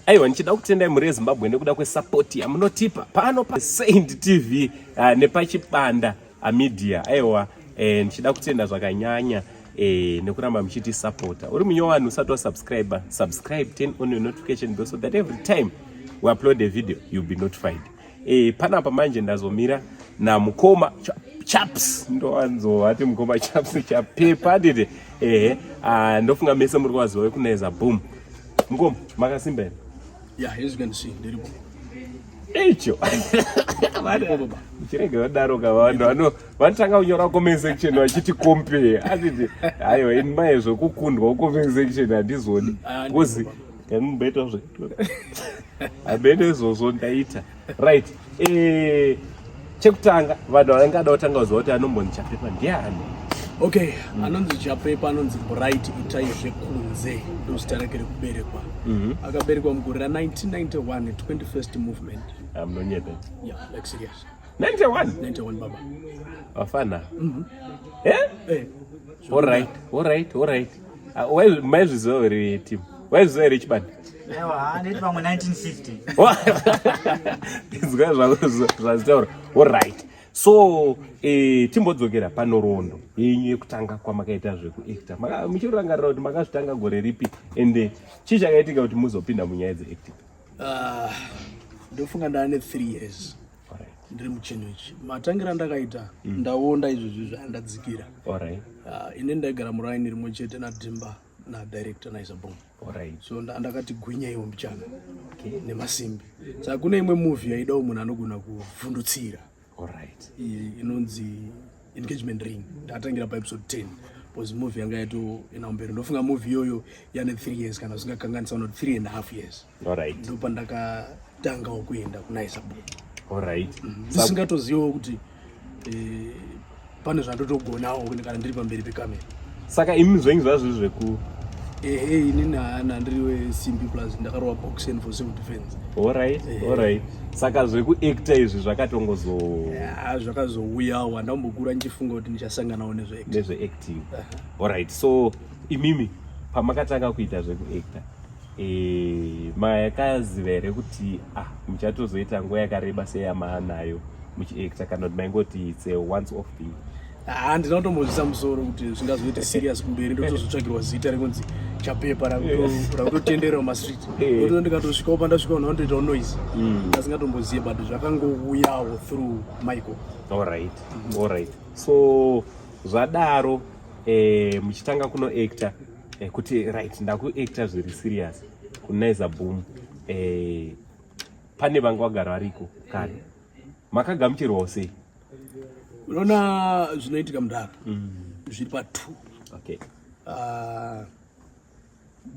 Aiwa, ndichida kutendai mhuri yeZimbabwe nekuda kwesapoti yamunotipa pano paSaint TV nepaChibanda Media. Aiwa, ndichida kutenda zvakanyanya nekuramba muchitisapota. Uri munyowani usati wasubscribe, subscribe, turn on your notification bell so that every time we upload a video you'll be notified. Panapa manje ndazomira namukoma Chaps, ndowanzovati mukoma Chaps Chapepa, handiti? Ehe, ndofunga mese muri kuvaziva vekuNaiza Boom. Mukoma, makasimba here? Yeah, as you can see, ndiripo. Icho muchirege vadaro ka, vanhu vanotanga kunyora comment section vachiti compare, anditi? Aiwa, ini mai zvekukundwa comment section handizodi, because ndimboita zve hamene izvozvo ndaita right. Chekutanga, vanhu vangada kutanga kuziva kuti anombonzi Chapepa ndiani? Okay, anonzi Chapepa anonzi Bright Itai Zvekunze, ndozita rake rekuberekwa. Akaberekwa mugore ra1991, 21st movement. Munonyepa. Yeah, like serious. 91? 91, baba. Vafana. Eh? Eh. Alright. Maizviziva here, team? Waizviziva here, Chibanda? Aiwa, handiti pamwe 1950. Inzwa zvazitaura. Alright, so timbodzokera panhoroondo yenyu yekutanga kwamakaita zvekuacta. Muchirangarira kuti makazvitanga gore ripi, ende chii chakaitika kuti muzopinda munyaya dzeacting? Ndofunga ndaane 3 years ndiri muchinhu ichi. Matangira ndakaita, ndaonda izvozvi zvandadzikira. Ini ndaigara muraini rimwe chete naDhimba, nadirector Naiza Boom. So ndakati gwinyaiwo mbichana nemasimbi. Saka kune imwe movie yaidawo munhu anogona kuvhundutsira, inonzi Engagement Ring. Ndakatangira paepisode 10 because movie yanga yatoenda kumberi. Ndofunga movie iyoyo yane 3 years, kana zvingakanganisa unoti 3 and a half years. Ndopandakatangawo kuenda kuNaiza Boom, ndisingatozivawo kuti pane zvandotogonawo kana ndiri pamberi pekamera. Saka imi zvenyu zvazviri zveku Ehe, inini haana, ndiri wesimbi, plus ndakarova boxing for self defense. Alright, saka zvekuacta izvi zvakatongozo Ya, zvakazouyawo. Handambokura ndichifunga kuti ndichasanganawo nezveacting. Nezveacting. Alright, so imimi pamakatanga kuita zvekuacta, makaziva here kuti muchatozoita nguva yakareba seyamaanayo muchiacta, kana kuti maingoti it's a once off thing? Handina kutombozvisa musoro kuti zvingazoita serious kumberi, ndotozotsvagirwa zita rekunzi Chapepa rakutotenderera mumastreet. Ndoto ndikatosvikawo pandasvika, vanhu vanotoitawo noise. Asingatombozive, but zvakangouyawo through Michael. Alright, so zvadaro, muchitanga kunoacta, kuti right, ndakuacta zviri serious kuNaiza Boom, pane vanga vagara variko kare, makagamuchirwawo sei? Unoona zvinoitika, mudhara, zviri pa2.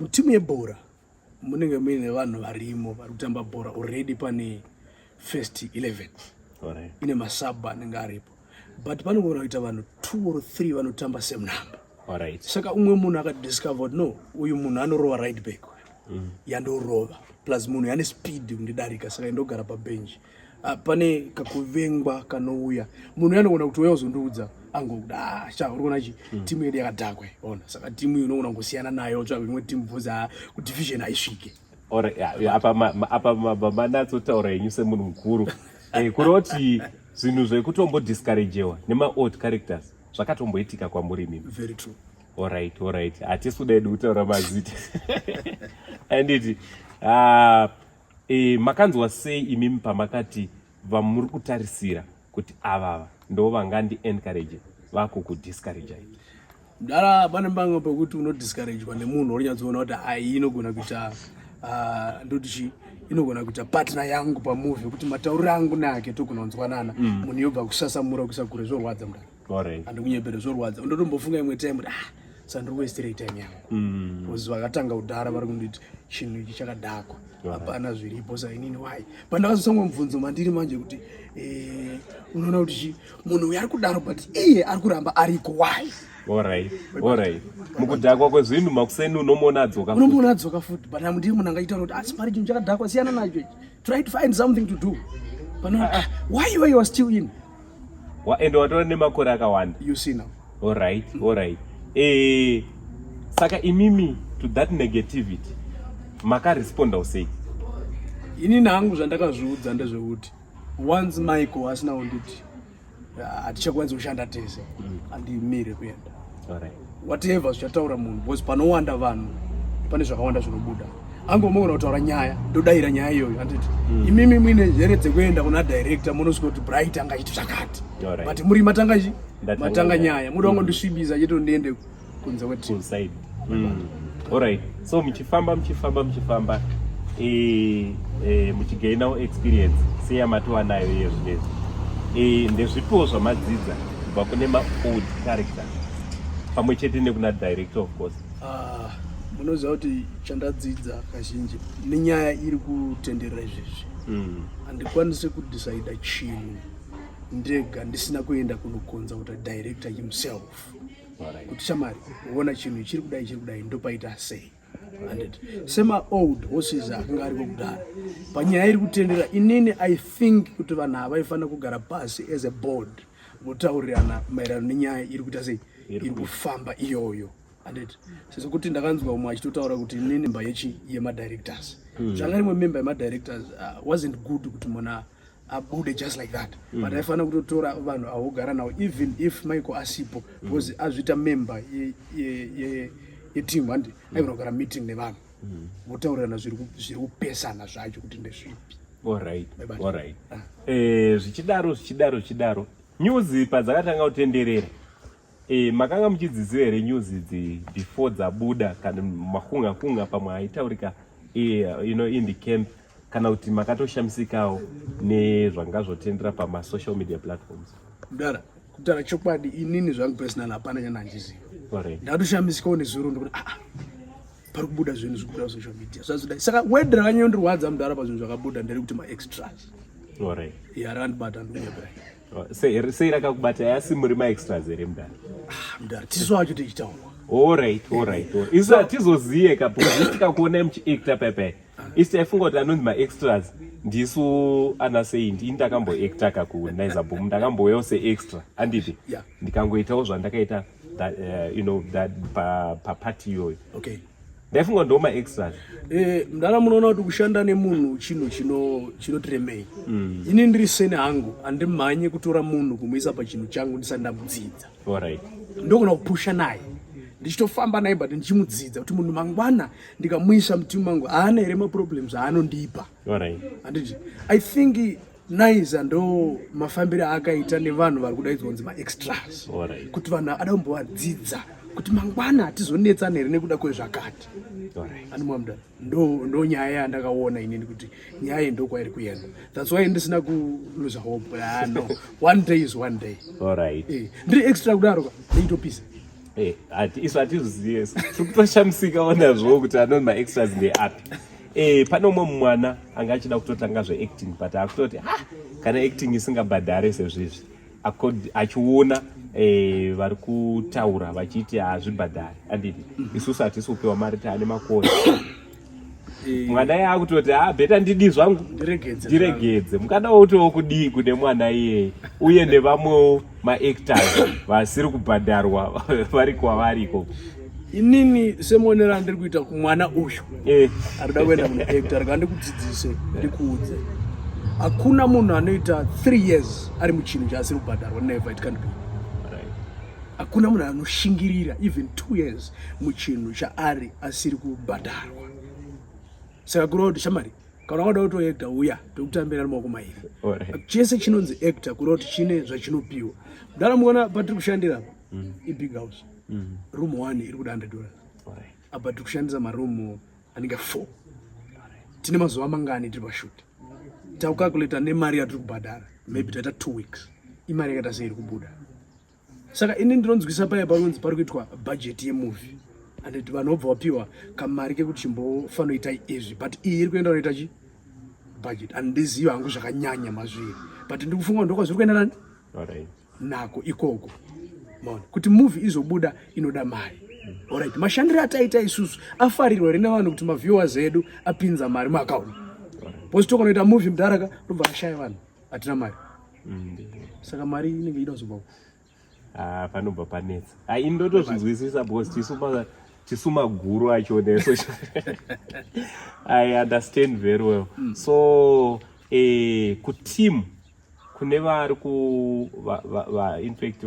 Mutimu yebhora munenge muine vanhu varimo vari kutamba bhora already. Pane first 11, ine masub anenge aripo, but panogona kuita vanhu 2 or 3 vanotamba same number. Saka umwe munhu akadiscover kuti no, uyu munhu anorova right back yandorova, plus munhu ane speed kundidarika, saka indogara pabench. Pane kakuvengwa kanouya. Munhu anogona kuti uya uzondiudza angokuda, ah, sha, uri kuona chi timu yedu yakadhakwa, ona. Saka timu iyi unogona kungosiyana nayo, tsvaga imwe timu, bvunza kudivision haisvike. Alright, yeah, apa manatsotaura henyu semunhu mukuru. Kuroti zvinhu zvekutombodiscouragewa nemaold characters zvakatomboitika kwamuri imimi? Very true. Alright, hatisi kuda hedu kutaura mazita, anditi? Makanzwa sei imimi pamakati vamuri kutarisira kuti avava ndo vangandi encourage vakukudiscouragei? Mudara, pane pamwe pekuti unodiscouragwa nemunhu waunyatsoona kuti hai, inogona kuita, ndoti chi, inogona kuita partner yangu pamovie, kuti matauriro angu nake togona kunzwanana. Munhu yobva kusasamura kuisa kure, zvorwadza, mudara. Handikunyepere, zvorwadza. Undotombofunga imwe time kuti ah, sandiri kuwastira time yangu, because vakatanga kudhara vari kunditi chinhu ichi chakadhakwa, hapana zviripo. Sa inini why pandakazosangwa mubvunzo mandiri manje kuti unoona kuti chi munhu uyu ari kudaro, but iye ari kuramba ariko, why? Alright, mukudhakwa kwezvinhu, makuseni unomuona adzoka futi. Unomuona adzoka futi, but ndiye munhu angaitaura kuti asi pari chinhu chakadhakwa, siyana nacho ichi, try to find something to do. Pano why you are still in? Ende watora nemakore akawanda. You see now. Alright, saka imimi to that negativity makarespondawo sei? Inini hangu zvandakazviudza ndezvekuti once Michael asina kunditi hatichakwanisi kushanda tese, handimire kuenda. Whatever zvichataura munhu, because panowanda vanhu pane zvakawanda zvinobuda. Angomogona kutaura nyaya, ndodayira nyaya iyoyo, handiti? Imimi muine njere dzekuenda kuna director, munosvika kuti Bright anga achiti zvakati, but muri matanga chi matanga nyaya, muda kungondisvibisa chete, ndiende kunze kweteam. Kuside. Alright, so muchifamba, muchifamba, muchifamba, muchigainawo experience seyamatova nayo iye zvinezvi, ndezvipiwo zvamadzidza kubva kune maold characters pamwe chete nekuna director, of course? Ah, munoziva kuti chandadzidza kazhinji nenyaya iri kutenderera izvezvi, handikwanisi kudecida chinhu ndega ndisina kuenda kunokonza kuti director himself kuti, "Shamari, uona chinhu chiri kudai, chiri kudai, ndopaita sei?" Handiti semaold horses akanga ariko kudhara panyaya iri kutendera, inini I think kuti vanhu ava vaifanira kugara pasi as a board, votaurirana maererano nenyaya iri kuita sei, iri kufamba iyoyo, handiti? Sezvokuti ndakanzwa umwe achitotaura kuti inini member yechi yemadirectors, zvanga rimwe member yemadirectors, wasn't good kuti munhu abude just like that, but aifanira kutotora vanhu avogara navo even if Michael asipo, because azviita member yeteam, handi? Aigona kugara meeting nevanhu, votaurirana zviri kupesana zvacho kuti ndezvipi. Bye-bye. Alright. Zvichidaro, zvichidaro, zvichidaro, news padzakatanga kutenderera, makanga muchidziziva here news idzi before dzabuda, kana makunga kunga pamwe aitaurika in the camp, kana kuti makatoshamisikawo nezvanga zvotendera pamasocial media platforms? Mudara, kutaura chokwadi, inini zvangu personal hapana chandandiziva. Ndatoshamisikawo nezuro, ndikuti, "Ah, pari kubuda zvinhu zviri kubuda social media zvazvidai." Saka word rakanyanyondirwadza, mudara, pazvinhu zvakabuda nderekuti maextras. Ya, rakandibata, ndikunyeperai. Sei rakakubata, asi muri maextras here, mudara? Ah, mudara, tisu wacho tichitaurwa. Alright, isu hatizoziye ka, because tikakuonai muchiacta pepe, isi taifunga kuti anonzi maextras ndisu ana Saint. Ini ndakamboacta ka kuNaiza Boom, ndakambouyawo seextra, anditi? Yeah. Ndikangoitawo zvandakaita that, you know that papati iyoyo. Ndaifunga ndo maextras. Mudara, munoona kuti kushanda nemunhu chinhu chinotiremei. Ini ndiri seni hangu, handimhanye kutora munhu kumuisa pachinhu changu ndisati ndamudzidza. Ndogona kupusha naye, ndichitofamba naye, but ndichimudzidza kuti munhu mangwana ndikamuisa mutimu mangu haana here maproblems aanondipa, handiti? I think Naiza ndo mafambiro aakaita nevanhu vari kudaidzwa kunzi maextras, kuti vanhu ada kumbovadzidza kuti mangwana hatizonetsana here nekuda kwezvakati. Animwamda ndo nyaya yandakaona inini, kuti nyaya iyi ndokwairi kuenda. That's why ndisina kuluza hope. Ah, no, one day is one day. Ndiri extra kudaro ka, ndichitopisa. Isu hatizive, tiri kutoshamisikawo nazvo kuti anonzi maextras ndeapi. Pane umwe mwana anga achida kutotanga zveacting, but akutoti, "Ha, kana acting isingabhadhare sezvizvi," achiona vari kutaura vachiti hazvibhadhari, anditi? Isusu hatisi kupiwa mari, taane makore. Mwana iye akutoti, "Ha, better ndidi zvangu." Ndiregedze. Ndiregedze. Mukadawo kutiwo kudii kune mwana iyeye, uye nevamwewo maactors vasiri kubhadharwa vari kwavariko? Inini semuonero andiri kuita kumwana uyu arida kuenda kunoacta, rega ndikudzidzise, ndikuudze, hakuna munhu anoita 3 years ari muchinhu chaasiri kubhadharwa. Never, it can't be. Hakuna munhu anoshingirira even 2 years muchinhu chaari asiri kubhadharwa. Saka kureva kuti, shamari, kana wada kutoacta, uya tokutambira nemaoko mairi. Chese chinonzi actor, kureva kuti chine zvachinopiwa. Mudara, muona patiri kushandira apa, ibig house. Room one iri kuda $100. Apa tiri kushandisa marumu anenge four. Tine mazuva mangani tiri pashoot? Takucalculata nemari yatiri kubhadhara, maybe taita 2 weeks, imari yakaita sei iri kubuda? Saka ini ndinonzwisa paya panonzi pari kuitwa budget yemovie, anditi vanhu vobva vapiwa kamari kekuti chimbofanoita izvi, but iyi iri kuenda unoita chi budget, handizivi hangu zvakanyanya mazviri, but ndikufunga ndokwa zviri kuenda nani nako ikoko. Maona kuti movie izobuda inoda mari. Alright, mashandiro ataita isusu afarirwa here nevanhu, kuti maviewers edu apinza mari muakaunti? Because tokonoita movie, mudaraka, robva rashaya vanhu, hatina mari. Saka mari inenge ida kuzobva Ah, panobva panetsa. Hai, ini ndotozvinzwisisa because tisu Tisu maguru acho neso. I understand very well. So kuteam kune vari ku va, va, va, in fact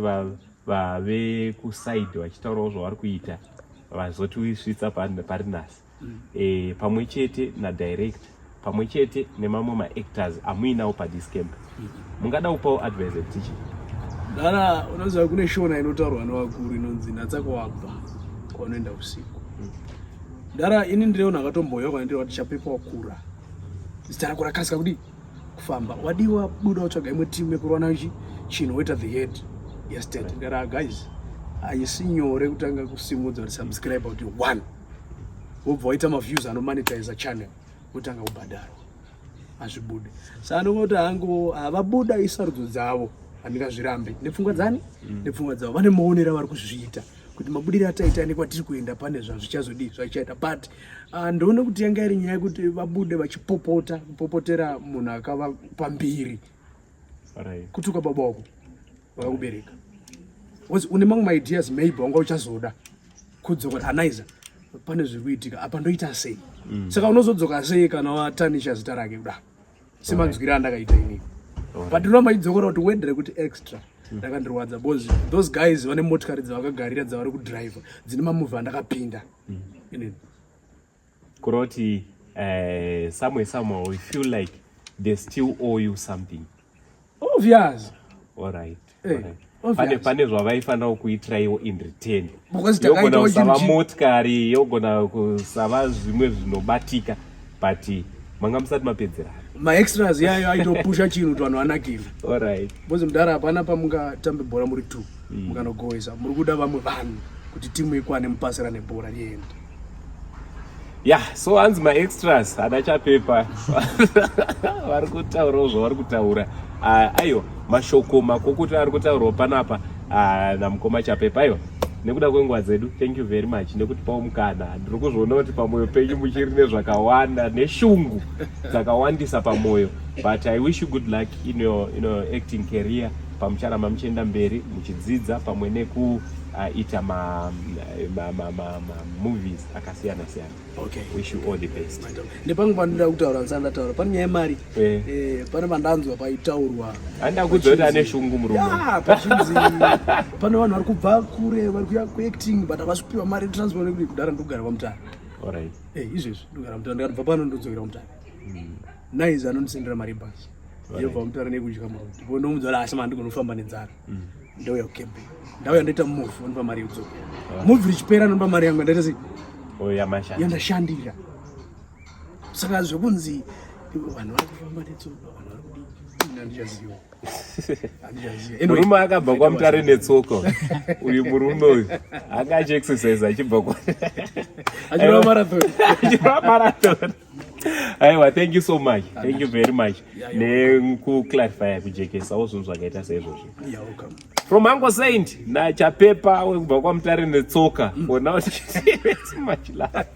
vave kuside vachitaurawo zvavari kuita, vazotisvitsa pari nhasi, pamwe chete nadirector, pamwe chete nemamwe maactors amuinawo pathis camp, mungada kupawo advice yekuti chii? Dara, unoziva kune shona inotaurwa nevakuru inonzi "Natsa kwawabva kwaunoenda usiku." Dara, ini ndiri akatomboya kwandiri wati, "Chapepa, wakura, zita rako rakasika kudii kufamba, wadiwa buda utsvaga imwe timu yekurwa nayo chinhu, woita the head yestate." Ndara, guys, haisi nyore kutanga kusimudza kuti subscribe kuti one, wobva waita maviews anomonetize channel, wotanga kubhadharwa, hazvibude. Saka ndongoti hangu havabuda, isarudzo dzavo, handingazvirambe nepfungwa dzani, nepfungwa dzavo, vane maonero avari kuzviita kuti mabudiro ataita nekwatiri kuenda pane zvazvichazodii zvachichaita. But ndoona kuti yanga iri nyaya yekuti vabude vachipopota, kupopotera munhu akavapa mbiri, kutuka baba wako vakakubereka. Because une mamwe maideas maybe wanga uchazoda kudzoka kuti anaiza pane zviri kuitika apa, ndoita sei? Saka unozodzoka sei kana watanisha zita rake kudaro, semanzwiro andakaita inini? But ndoramba idzokora kuti word rekuti extra rakandirwadza, because those guys vane motikari dzavakagarira, dzavari kudhiraivha, dzine mamovie andakapinda inini. Kuroti somewhere somehow we feel like they still owe you something. Obvious. All right. Eh, obvious. Pane zvavaifanira kuitiraiwo in return. Because Yogona takaitawo kusava chinhu motikari, yogona kusava zvimwe zvinobatika, but manga musati mapedzerana. Maextras yayo aitopusha chinhu kuti vanhu vanakirwe. All right. Because mudhara, hapana pamungatambe bhora muri two, mukanogoesa muri kuda vamwe vanhu kuti timu ikwane, mupasirane bhora riende. Yeah, so hanzi maextras ana Chapepa vari kutaurawo zvavari kutaura. Aiwa, mashoko makokuti ari kutaurwa panapa namukoma Chapepa. Aiwa, nekuda kwenguva dzedu, thank you very much nekutipawo mukana. Ndiri kuzviona kuti pamwoyo penyu muchiri nezvakawanda neshungu dzakawandisa pamwoyo, but I wish you good luck in your acting career pamucharamba muchienda mberi muchidzidza pamwe nekuita ma movies akasiyana siyana. Wish you all the best. Nepamwe pandinoda kutaura ndisati ndataura, pane nyaya yemari. Pane pandanzwa paitaurwa. Handida kudza kuti ane shungu murume. Ya, pachinzi pane vanhu vari kubva kure vari kuya kuacting, but havasi kupiwa mari transport, nekuti kudhara ndikugara kwaMutare. Izvezvi ndikugara Mutare, ndikatobva pano ndodzokera kuMutare. Naizi anondisendera mari yebhasi yobva Mutare nekudya muroad, bo ndomudza kuti asi mandigonofamba nenzara, ndauya kukembe, ndauya ndoita movie, ondipa mari yekudzoka. Movie richipera anondipa mari yangu ndaita sei? Oya mashandi. Yandashandira. Saka zvekunzi vanhu vari kufamba netsoka, vanhu vari kudii, handichaziva, handichaziva. Murume akabva kwaMutare netsoka uyu. Murume uyu anga achiexercise achibva kwa Achirova marathon. Achirova marathon. Aiwa, thank you so much, thank you very much nekuclarifya, kujekesawo zvinhu zvakaita saizvozvo. Yeah, welcome. From Uncle Saint naChapepa wekubva kwaMutare netsoka. For now, much love.